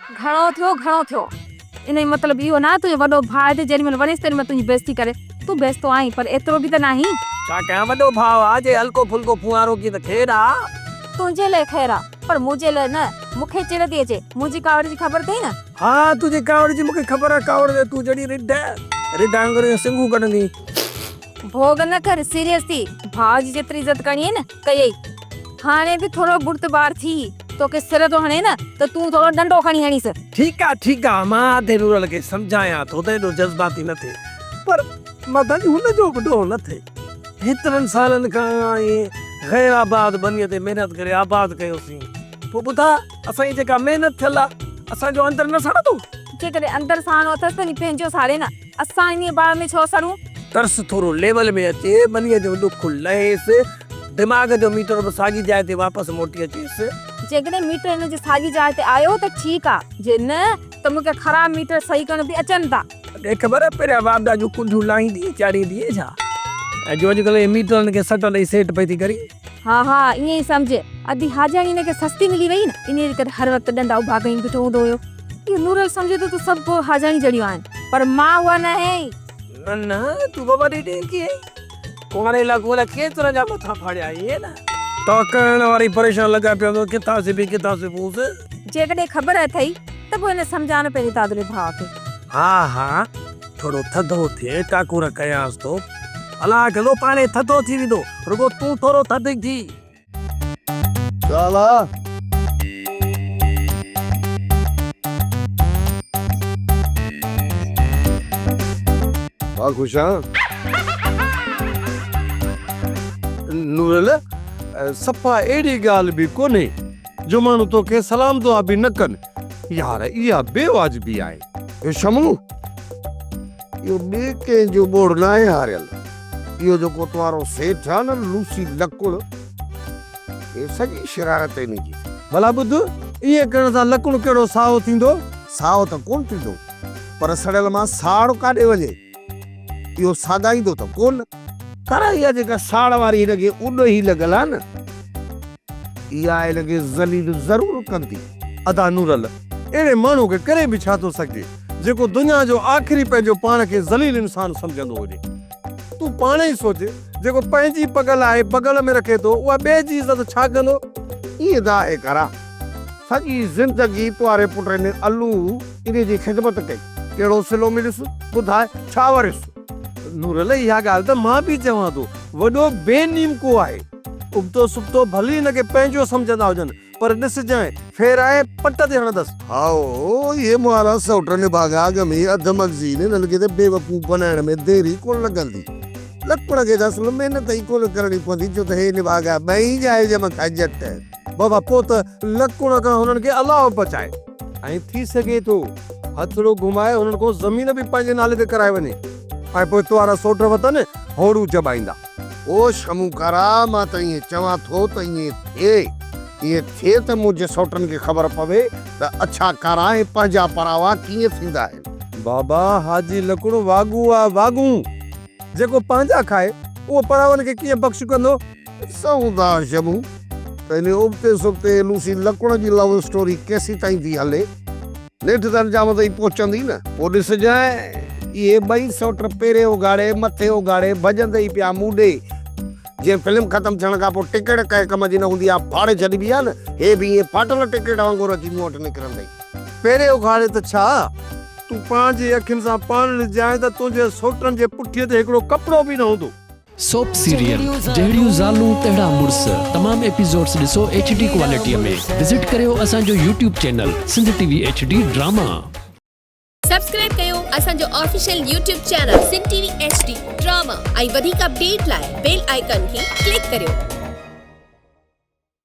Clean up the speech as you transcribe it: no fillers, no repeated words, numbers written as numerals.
گهڻو ٿيو گهڻو ٿيو. ان جو مطلب اهو ناهي تنهنجو وڏو ڀاء هتي جيڏي مهل وڃيس تيڏي مهل تنهنجي بيعزتي ڪري. تون بيعزتو آهين پر ايترو به ته ناهين. ڇا ڪيان وڏو ڀاء آ جي هلڪو ڦلڪو ڦوهارو ڪيئن ته خير آ. تنهنجي لئه خير آ پر منهنجي لئه نه. مون کي چڙ ٿي اچي. منهنجي ڪاوڙ جي خبر اٿئي نه. ها تنهنجي ڪاوڙ جي مون کي خبر آ. ڪاوڙ ۾ تون جهڙي رڍ رڍ وانگر ايئن سنگهون ڪڍندين. ڀوڳ نه ڪر سيريس ٿي. ڀاء جي جيتري عزت ڪرڻي آهي نه ڪيئي. هاڻي به ٿورو بردبار ٿي. توکي سر ٿو هڻي نه ته تون ٿورو ڏنڊو کڻي هڻيس. ٺيڪ آ ٺيڪ آ مان آڌي نورل کي سمجهايان ٿو ته ايڏو جذباتي نه ٿئي پر مدن هن جو به ڏوهه نه ٿئي. هيترن سالن کان ائين غير آباد ٻنيء تي محنت ڪري آباد ڪيوسين. پوء ٻڌاء اسان جي جيڪا محنت ٿيل آ اسان جو اندر نه سڙندو؟ جيڪڏهن اندر ساڙڻو اٿس ته پنهنجو ساڙي نه. اسان انهيء باهه ۾ ڇو سڙون؟ ترس ٿورو ليول ۾ اچي، ٻنيء جو ڏک لهيس، دماغ جو ميٽر به ساڳي جاء تي واپس موٽي اچيس. جيڪڏهن ميٽر هن جي ساڳي جاء تي آيو ته ٺيڪ آ، جي نه ته مون کي خراب ميٽر صحيح ڪرڻ به اچن ٿا. ڏي خبر، پهريان واپڊا جون ڪنڊيون لاهيندينء چاڙهيندينء ڇا؟ ۽ جو اڄڪلهه اهي ميٽرن کي سٽ ڏئي سيٽ پئي ٿي ڪرين. ها ها ائين ئي سمجهه. ادي حاجاڻي هن کي سستي ملي وئي نه، انهيء جي ڪري هر وقت ڏنڊا اڀا ڪيون بيٺو هوندو هيو. اهو نورل سمجهي ٿو ته سڀ ڪو حاجاڻي جهڙيون آهن، پر مان اها نه آهيان. نه نه تون به وڏي ڊينڪي آهين. ڪنواري لاء گول ڪيترن جا مٿا ڦاڙيا آهين نه. ٽاڪرڻ واري پريشان لڳا پيا هوندو ڪٿان سبي ڪٿان سبونس. جيڪڏهن خبر اٿئي ته پوء هن سمجهاء نه پنهنجي دادلي ڀاء کي. ها ها ٿورو ٿڌو ٿئي ٽاڪور ڪيانس ٿو. الله ڪندو پاڻهي ٿڌو ٿي ويندو رڳو تون ٿورو ٿڌي ٿي. لالا! مان خوش آهيان. نورل، صفا اهڙي ڳالهه به ڪونهي جو ماڻهو توکي سلام دعا به نه ڪن. يار اها بي واجبي آهي. شمو، اهو ٻئي ڪنهن جو ٻوڙ ناهي هاريل. اهو جيڪو توهارو سيٺ آ نه لوسي لڪڙ، هي سڄي شرارت انهي جي ٿي. ڀلا ٻڌ، ائين ڪرڻ سان لڪڻ ڪهڙو سائو ٿيندو؟ سائو ته ڪونه ٿيندو، پر سڙيل مان ساڙ ڪاڏي وڃي؟ اهو ساڳائيندو ته ڪونه. پر اها جيڪا ساڙ واري هن کي اڏ ئي لڳل آ نه، اها هن کي ذليل ضرور ڪندي. ادا نورل، اهڙي ماڻهو کي ڪري به ڇا ٿو سگهجي، جيڪو دنيا جو آخري پنهنجو پاڻ کي ذليل انسان سمجهندو هجي. تون پاڻ ئي سوچ، جيڪو پنهنجي پڳ لاهي بغل ۾ رکي ٿو، اها ٻئي جي عزت ڇا ڪندو؟ ائين ته آهي ڪرا، سڄي زندگي توهاري پٽ هن الو انهي جي خدمت ڪئي، ڪهڙو صلو مليس، ٻڌاء ڇا وريس؟ نورل، اها ڳالهه ته مان به چوان ٿو، وڏو بي نيمڪو آهي. ابتو سبتو ڀلي هن کي پنهنجو سمجهندا هجن، پر ڏسجانء، ڦيرائي پٽ تي هڻندس. هائو، اهي مهارا سئوٽ نڀاڳا اڳ ۾ ئي اڌ مغزي آهن، انهن کي ته بيوقوف بنائڻ ۾ دير ئي ڪونه لڳندي. لڪڻ کي ته اصل محنت ئي ڪونه ڪرڻي پوندي، ڇو ته هي نڀاڳا ٻئي ڄائي ڄم کان ڄٽ آهن. بابا، پوء ته لڪڻ کان هنن کي الله بچائي ۽ ٿي سگهي ٿو هٿڙو گهمائي هنن کان زمين به پنهنجي نالي تي ڪرائي وڃي ۽ پوء توهارا سئوٽ وتن هوڙون چٻائيندا. او شموڪارا، مان ته ائين چوان ٿو ته ائين ٿئي، ائين ٿئي ته منهنجي سئوٽن کي خبر پوي ته اڇا ڪارا ۽ پنهنجا پراوا ڪيئن ٿيندا آهن. بابا، حاجي لڪڻ واڳون آ واڳون، جيڪو پنهنجا کائي، اهو پراون کي ڪيئن بخش ڪندو؟ ڏسون ٿا شمو، ته انهي ابتي سبتي لوسي لڪڻ جي لو اسٽوري ڪيسيتائين ٿي هلي. نيٺ ته انجام تائين پهچندي نه. پوء ڏسجانء، اهي ٻئي سئوٽ پيرين اگهاڙي، مٿي اگهاڙي، ڀڄندي ئي پيا مون ڏي. جيئن فلم ختم ٿيڻ کان پوء ٽڪيٽ ڪنهن ڪم جي نه هوندي آهي، ڦاڙي ڇڏبي آهي نه، هي به ائين ڦاٽل ٽڪيٽ وانگر اچي مون وٽ نڪرندئي. پيرين اگهاڙي ته ڇا، تون پنهنجي اکين سان پاڻ ڏسجانء ته تنهنجي سئوٽن جي پٺيء تي هڪڙو ڪپڙو به نه هوندو. سوپ سيريل جهڙيون زالون تهڙا مڙس تمام ايپيسوڊس ڏسو ايڇ ڊي ڪوالٽي ۾ وزٽ ڪريو اسان جو YouTube channel Sindh T V H D drama. Subscribe ڪيو اسان جو official YouTube channel Sindh T V H D drama ۽ وڌيڪ اپڊيٽ لاء بيل آئيڪان کي ڪلڪ ڪريو.